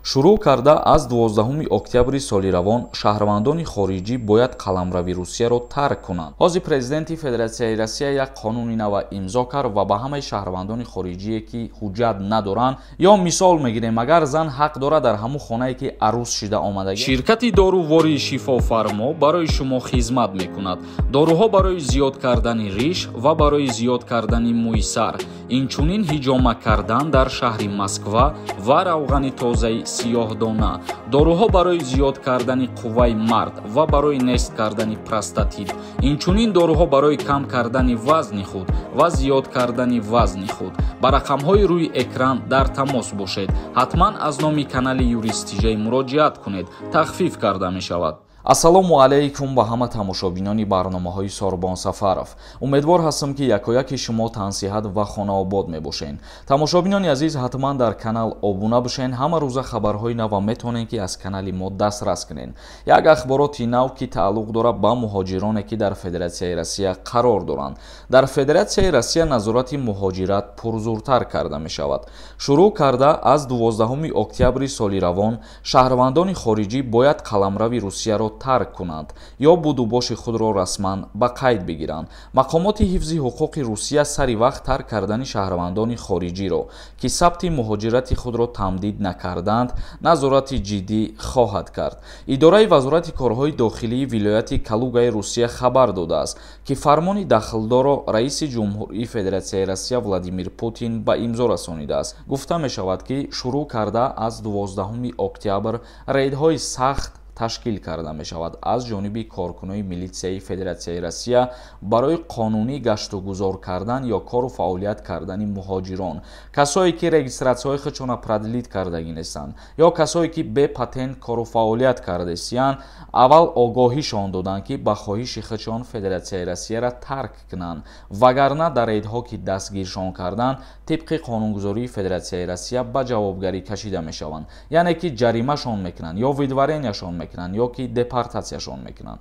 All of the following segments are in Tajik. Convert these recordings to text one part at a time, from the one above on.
Шурӯъ карда аз 12 октябри соли равон шаҳрвандони хориҷӣ бояд қаламрави Русияро тарк кунанд. Ҳозир президенти Федератсияи Россия як қонуни нава имзо кард ва ба ҳамаи шаҳрвандони хориҷие, ки ҳуҷҷат надоранд, ё мисол мегирем, агар зан ҳақ дорад дар ҳамун хонае, ки арӯс шида омадагӣ. Ширкати дорувории Шифофармо барои шумо хизмат мекунад. Доруҳо барои зиёд кардани риш ва барои зиёд кардани мӯи сар, инчунин ҳиҷома кардан дар шаҳри Москва ва равғани тозаи сиёҳдона. Доруҳо барои зиёд кардани қувваи мард ва барои нест кардани простатит, инчунин доруҳо барои кам кардани вазни худ ва зиёд кардани вазни худ. Ба рақамҳои рӯи экран дар тамос бошед. Ҳатман аз номи канали Юрист Тиҷай муроҷиат кунед, тахфиф карда мешавад. Ассалому алайкум ба ҳама тамошобинони барномаҳои Сорбон Сафаров. Умедвор ҳастам, ки якояки шумо тансиҳат ва хонаобод мебошед. Тамошобинони азиз, ҳатман дар канал обуна бошед. Ҳама рӯза хабарҳои нава метавонед, ки аз канали мо дастрас кунед. Як ахбороти нав, ки тааллуқ дорад ба муҳоҷироне, ки дар Федератсияи Россия қарор доранд. Дар Федератсияи Россия назорати муҳоҷират пурзуртар карда мешавад. Шурӯъ карда аз 12 октябри соли равон шаҳрвандони хориҷӣ бояд қаламрави Русияро тарк кунанд ё будубоши худро расман ба қайд бигиранд. Мақомоти ҳифзи ҳуқуқи Русия сари вақт тарк кардани шаҳрвандони хориҷиро, ки сабти муҳоҷирати худро тамдид накарданд, назорати ҷиддӣ хоҳад кард. Идораи Вазорати корҳои дохилии вилояти Калугаи Русия хабар додааст, ки фармони дахлдорро раиси Ҷумҳурии Федератсияи Россия Владимир Путин ба имзо расонидааст. Гуфта мешавад, ки шурӯъ карда аз 12 октябр рейдҳои сахт ташкил карда мешавад аз ҷониби коркунони милитсияи Федератсияи Россия барои қонунӣ гаштугузор кардан ё кору фаъолият кардани муҳоҷирон, касое ки регистратсияҳои худшона продлить кардагӣ нестанд ё касое ки бепатент кору фаъолият кардасиянд. Аввал огоҳишон доданд, ки ба хоҳиши худшон Федератсияи Россияро тарк кунанд, вагарна дар рейдҳо, ки дастгиршон карданд, тибқи қонунгузории Федератсияи Россия ба ҷавобгарӣ кашида мешаванд, яъне ки ҷаримашон мекунанд ё выдворенияшон мекунанд ё ки депортатсияшон мекунанд.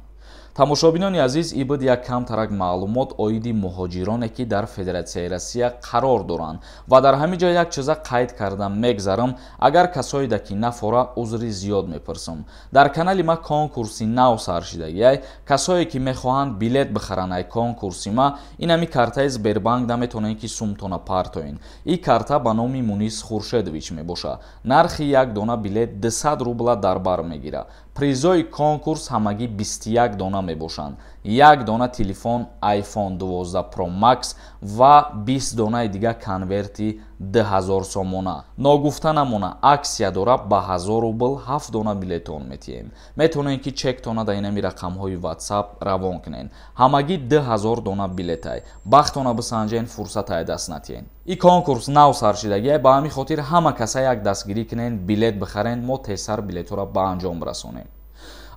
Тамошобинони азиз, ин буд як камтарак маълумот оиди муҳоҷироне, ки дар Федератсияи Россия қарор доранд. Ва дар ҳамин ҷо як чиза қайд карда мегзарам. Агар касоеда ки нафора, узри зиёд мепурсам. Дар канали ма конкурси нав сар шидагиай. Касое ки мехоҳанд билет бихаранд ай конкурси ма, инами картаи Сбербанк наметавонед, ки сумтона партоен. Ин карта ба номи Мунис Хуршедович мебошад. Нархи як дона билет 200 рубла дар бар мегирад. Призои конкурс ҳамагӣ 21 дона мебошанд. Як дона телефон iPhone 12 Pro Max ва 20 донаи дига конверти 2000 сомона. Ногуфта намона, аксия дора, ба 1000 рубл 7 дона билетон метиҳем. Метавонед, ки чектона дар инами рақамҳои WhatsApp равон кунед. Ҳамагӣ 2000 дона билетай. Бахтона бисанҷен, фурсатай даст натиҳен. Ин конкурс нав саршидагиай, ба ҳамин хотир ҳама каса як дастгирӣ кунен, билет бихарен, мо тезтар билетҳоро ба анҷом расонем.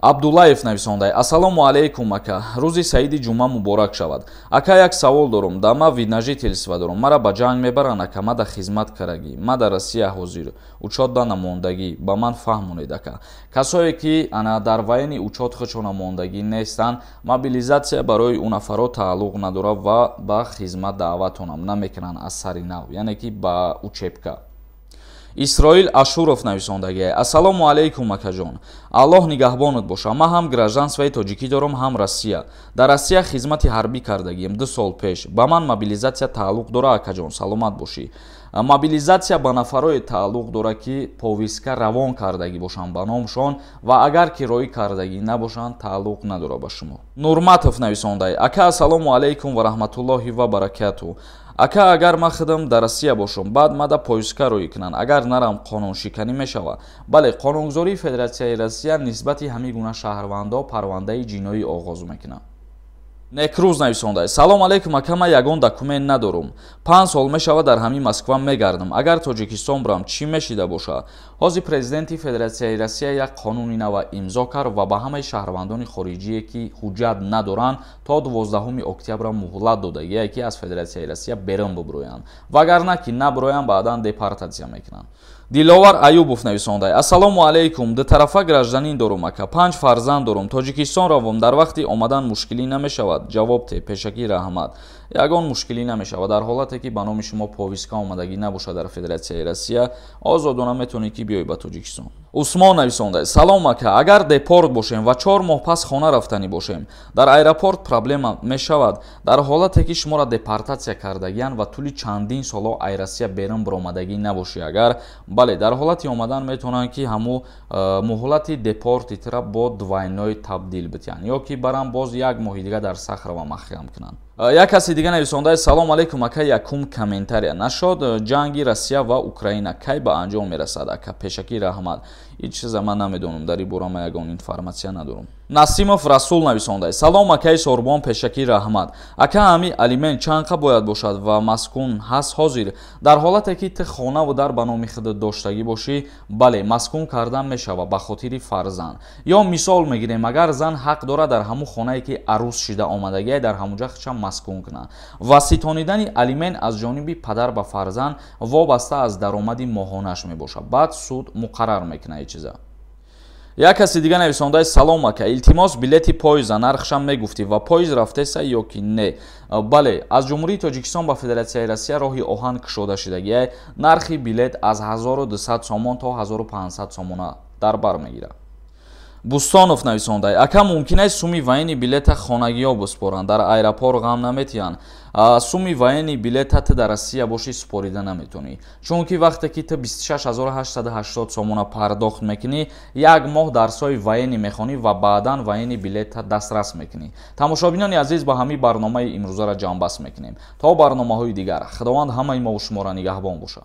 Абдуллаев нависондай: Ассалому алайкум, ака, рӯзи саиди ҷумъа муборак шавад. Ака, як савол дорум. Да ма вид на жительство дорум, мара ба ҷанг мебаранд, ака? Ма да хизмат карагӣ, ма дар Россия ҳозир учёт да намондагӣ, ба ман фаҳмонед, ака. Касое ки ана дар военный учёт худшона мондагӣ нестанд, мобилизатсия барои ӯ нафаро тааллуқ надорад ва ба хизмат даъватонам намекунанд аз сари нав, яъне ки ба учебка. Исроил Ашуров нависондагиай: Ассалому алайкум, акаҷон, Аллоҳ нигаҳбонат боша. Ман ҳам гражданствои тоҷикӣ дорам, ҳам Россия. Дар Россия хизмати ҳарбӣ кардагием 2 сол пеш. Ба ман мобилизатсия тааллуқ дора, акаҷон? Саломат бошӣ. Мобилизатсия ба нафарое тааллуқ дорад, ки повестка равон кардагӣ бошанд ба номшон, ва агар ки роӣ кардагӣ набошанд, тааллуқ надорад ба шумо. Нурматов нависондай: Ака, ассалому алайкум ва раҳматуллоҳи ва баракату. Ака, агар ман худам дар Россия бошам, баъд мада повестка роӣ кунанд, агар нарам, қонуншиканӣ мешавад? Бале, қонунгузории Федератсияи Россия нисбати ҳамин гуна шаҳрвандо парвандаи ҷиноӣ оғоз мекунад. Некрӯз нависондай: Салом алейкум, ака, ман ягон документ надорум, 5 сол мешавад дар ҳамин Москва мегардам. Агар Тоҷикистон бурам, чӣ мешида бошад? Ҳозир президенти Федератсияи Россия як қонуни нава имзо кард ва ба ҳамаи шаҳрвандони хориҷие, ки ҳуҷҷат надоранд, то 12 октябра муҳлат додагие, ки аз Федератсияи Россия берун бубироянд, вагарна ки набироянд, баъдан депортатсия мекунанд. Диловар Аюбов нависонда: ассалому алайкум, дутарафа гражданин дорум ака, 5 фарзанд дорум, Тоҷикистон равом, дар вақти омадан мушкилӣ намешавад? Ҷавоб те, пешакӣ раҳмат. Ягон мушкилӣ намешавад. Дар ҳолате ки ба номи шумо повестка омадагӣ набошад дар Федератсияи Россия, озодона метавонӣ ки биёӣ ба Тоҷикистон. Усмон нависонда: салом ака, агар депорт бошем ва 4 моҳ пас хона рафтанӣ бошем, дар аэропорт проблема мешавад? Дар ҳолате ки шуморо депортатсия кардагиянд ва тӯли чандин солҳо ай Россия берун баромадагӣ набошӣ, агар бале, дар ҳолати омадан метавонанд ки ҳаму муҳлати депорти тира бо двойной табдил битиҳанд ё ки барам боз як моҳи дига дар Сахарова маҳкам кунанд. Як каси дига нависонда: салом алейкум ака, якум комментария нашод, ҷанги Россия ва Украина кай ба анҷом мерасад ака, пешакӣ раҳмат. Ҳеҷ чиза ман намедонам, дар ин бора ман ягон информатсия надорам. Насимов Расул нависонда: салом акаи Сорбон, пешакӣ раҳмат. Ака, ҳами алимент чанд қа бояд бошад ва маскун ҳаст ҳозир? Дар ҳолате ки ту хонаву дар ба номи худат доштагӣ бошӣ, бале, маскун кардан мешавад ба хотири фарзанд. Ё мисол мегирем, агар зан ҳақ дорад дар ҳамун хонае ки арӯс шида омадагиай, дар ҳамунҷа худша маскун кунад. Ва ситонидани алимент аз ҷониби падар ба фарзанд вобаста аз даромади моҳонаш мебошад, баъд суд муқаррар мекунад ин чиза. Як каси дига нависонда: салом ака, илтимос, билети поеза нархшам мегуфтӣ ва поезд рафтеса ё ки не? Бале, аз Ҷумҳурии Тоҷикистон ба Федератсияи Россия роҳи оҳан кушода шудагиай, нархи билет аз 1200 сомон то 1500 сомона дар бар мегирад. Бустонов нависонда: ака, мумкин аст суми военный билета хонагиҳо биспоранд, дар аэропорт ғам наметиҳанд? Суми военный билета ту дар Россия бошӣ, супорида наметавонӣ, чунки вақте ки ту 26880 сомона пардохт мекунӣ, як моҳ дарсҳои военный мехонӣ ва баъдан военный билета дастрас мекунӣ. Тамошобинони азиз, ба ҳамин барномаи имрӯзаро ҷамъбаст мекунем. То барномаҳои дигар Худованд ҳамаи мову шуморо нигаҳбон бошад.